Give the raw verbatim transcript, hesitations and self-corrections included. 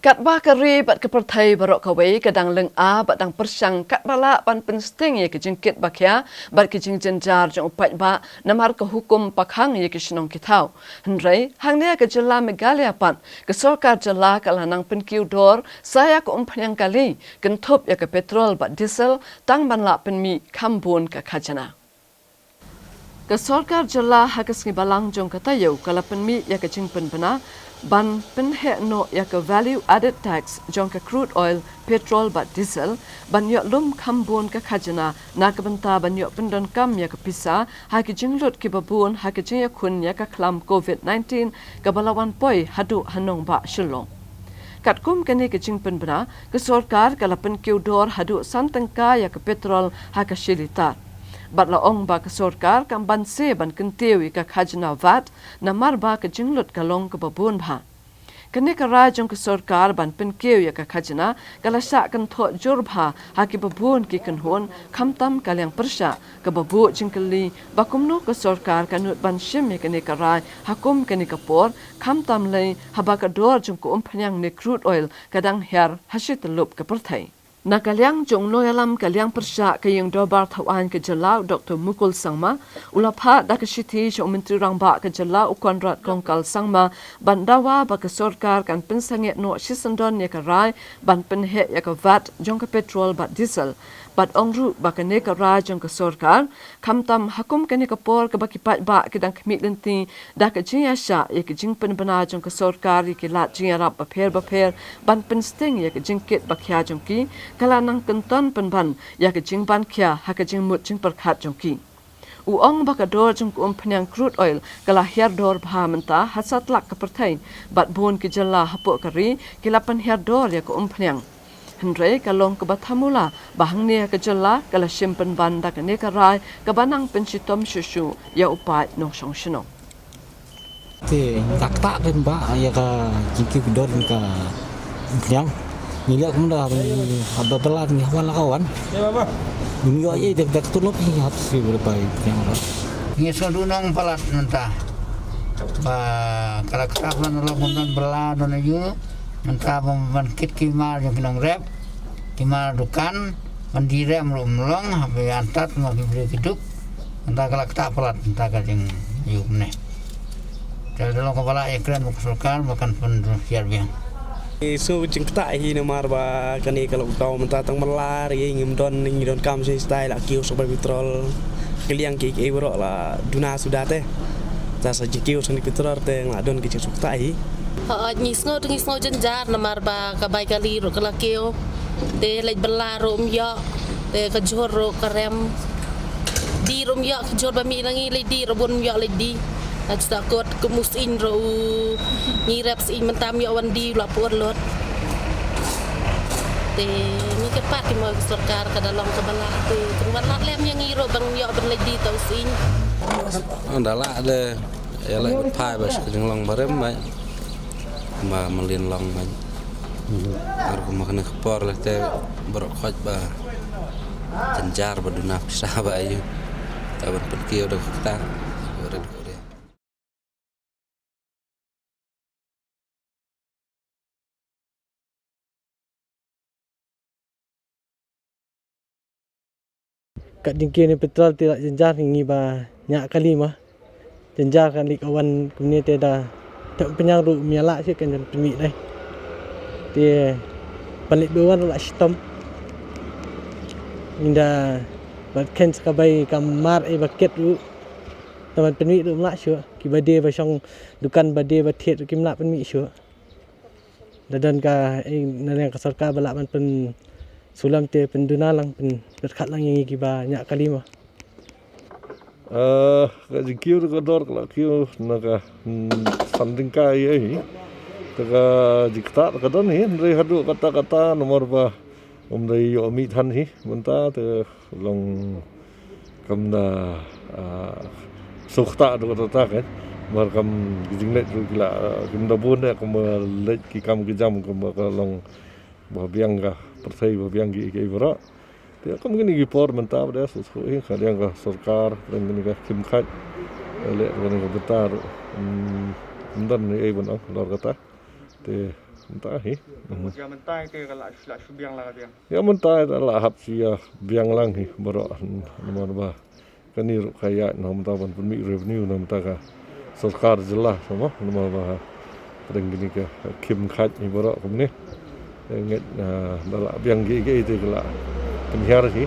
Katba ka ri bad ka pyrthei baroh kawei ka dang lynga bad dang pyrshang katba lah ban pynsting ïa ka jingkit bakhia bad ka jingjynjar jong u paidbah namar ka hukum pakhang ïa ki shnong ki thaw. Hynrei hangne ha ka jylla Meghalaya pat, ka sorkar jylla ka la nang pynkiew dor sa ïa ka umphniang kali kynthup ïa ka petrol bad diesel tang ban lah pynmih kham bun ka khajna. Ka sorkar jylla ha ka sngi Balang jong ka taïew ka la pynmih ïa ka jingpynbna ban pynheh noh ïa ka value added tax jong ka crude oil, petrol bad diesel, ban ïoh lum kham bun ka khajna na ka bynta ban ïoh pyndonkam ïa ka pisa ha ki jinglut kiba bun ha ka jingïakhun ïa ka khlam covid nineteen kaba la wan poi haduh ha nongbah Shillong. Katkum kane ka jingpynbna, ka sorkar ka la pynkiew dor haduh san tyngka ïa ka petrol ha ka shi litar. Bad la ong ba ka sorkar kam banse ban kyntiew ïa ka khajna vat namar ba ka jinglut ka long kaba bun bha. Kane ka rai jong ka sorkar ban pynkiew ïa ka khajna ka la shah kynthoh jur bha ha kiba bun ki kynhun, khamtam ka liang pyrshah, kaba buh jingkylli ba kumno ka sorkar ka nud ban shim ïa kane ka rai ha kum kane ka por, khamtam lei haba ka dor jong ka umphniang ne crude oil ka dang hiar ha shi tyllup ka pyrthei. Na ka liang jong u nongïalam ka liang pyrshah ka ïing dorbar thawaiñ ka jylla, u Doktor Mukul Sangma, u la phah da ka shithi sha u Myntri Rangbah ka jylla, u Conrad Kongkal Sangma, ban dawa ba ka sorkar kan pynsangeh noh shisyndon ïa ka rai ban pynheh ïa ka vat jong ka petrol bad diesel. Bad ong ruh ba kane ka rai jong ka sorkar, khamtam ha kum kane ka por kaba ki paidbah ki dang khmih lynti da ka jingïaishah ïa ka jingpynbna jong ka sorkar ïa ki lad jingïarap bapher bapher ban pynsting ïa ka jingkit bakhia jong ki, ka la nang kynton pynban ïa ka jingban khia ha ka jingmut jingpyrkhat jong ki. U ong ba ka dor jong ka umphniang crude oil ka la hiar dor bha mynta ha satlak ka pyrthei, bad bun ki jylla hapoh ka ri ki la pynhiar dor ïa ka umphniang. Hynrei ka long kaba thamula ba hangne ha ka jylla ka la shim pynban da kane ka rai kaba nang pynshitom shuh shuh ïa u paid nongshong shnong. Te ka ktah te ba ïa ka jingkiew dor ka umphniang. Ngi leh kumno ba ba la ngi hawal la ka wan. Ngi ïoh ïa te ka tulop ngi hap si ba ba umphniang. Ngi sngewdon nong palat mynta ba ka la ktah ba la kumno ba la don ïa mynta ba ban kit ki mar jong ki nongrep, ki mar dukan, ban die rem ruh ym long, haba ïa antat ma ki briew ki duk. Mynta ka la ktah palat mynta ka jingïoh kumne. Te da long kaba lah ïakren bad ka sorkar ba kan pynhiar biang. Ngi sngew jingktah hi namar ba kane ka lockdown mynta tang ban lar ïa ngim don, ngi donkam shisha stai la kiew suk ba petrol. Ka liang kiei kiei baroh la duna suda te. Te sa jingkiew suk ni petrol te nga la don ki jingsngewthuh hi. Hooid, ngi sngew te ngi sngew jynjar namar ba ka bai kali ruh ka la kiew. Te leit bylla ruh ym ïoh. Te ka jhur ruh ka rem. Die ruh ym ïoh, ka jhur ba mih na ngi leit die ruh bun ym ïoh leit die. Hynda shu da kot kum u sying ruh u ngi rep sying mynta ym ïoh wan die u la pur lut. Te ngi kyrpad te mo ka sorkar ka da long kaba lah te kan wan lad lem ïa ngi ruh ban ïoh ban leit die ta u sying. Ynda lah de ïa leit ban phai ba shu ka jinglong barim bad ba mlien long bad ar kumba kane ka por leh te baroh khoit ba jynjar ba duna pisa ba ayu. Te ban pynkiew da kata. Kat jingkiew ne petrol te la jynjar ngi ba ñiah kali ma. Jynjar kan leit ka wan kumne te da te pynïar ruh ym ïa lah shuh kan jan pynmih dei. Te ban leit ba wan ruh la shitom. Ynda ba khein sa ka bai ka mar ei ba ket ruh. Te ban pynmih ruh ym lah shuh. Ki ba die ba shong dukan ba die ba thied ruh kim lah pynmih shuh. Da don ka, eh, na liang ka sorkar ba lah ban pynsulam te pynduna lang, pyn, pyrkhat lang ïa ngi kiba ñiah kali ma. Eh, ka jingkiew ka dor ka la kiew na ka, hmm, san tyngka ïa hi. Te ka jingktah ka don hi, hynrei haduh katta katta namar ba ym dei ïoh mih than hi mynta te long kam da, ah, suk ta do ta ta kan. Mar kam ki jingleit ruh ki la, ah, kim da bun eh, kam leit ki kam ki jam kam ka long ba biang ka pyrthei ba biang ki ki baroh. Te kam kine ki por mynta ba da suk suk hi ka liang ka sorkar, liang kine ka kim khat. Leh kine ka bynta ruh. Hmm, ym don ei ban ong lor kata. Te Mynta hi. Ka mut ïa mynta te ka la la shu biang la ka biang. Ïa mynta da la hap shu ïa biang lang hi baroh. Namar ba kane ruh ka ïaid na mynta ban pynmih revenue na mynta ka sorkar jylla, mo, namar ba pdeng kine ki khim khaid hi baroh kumne. Te ngeit, ah, da la biang kiei kiei te ka la pynhiar hi.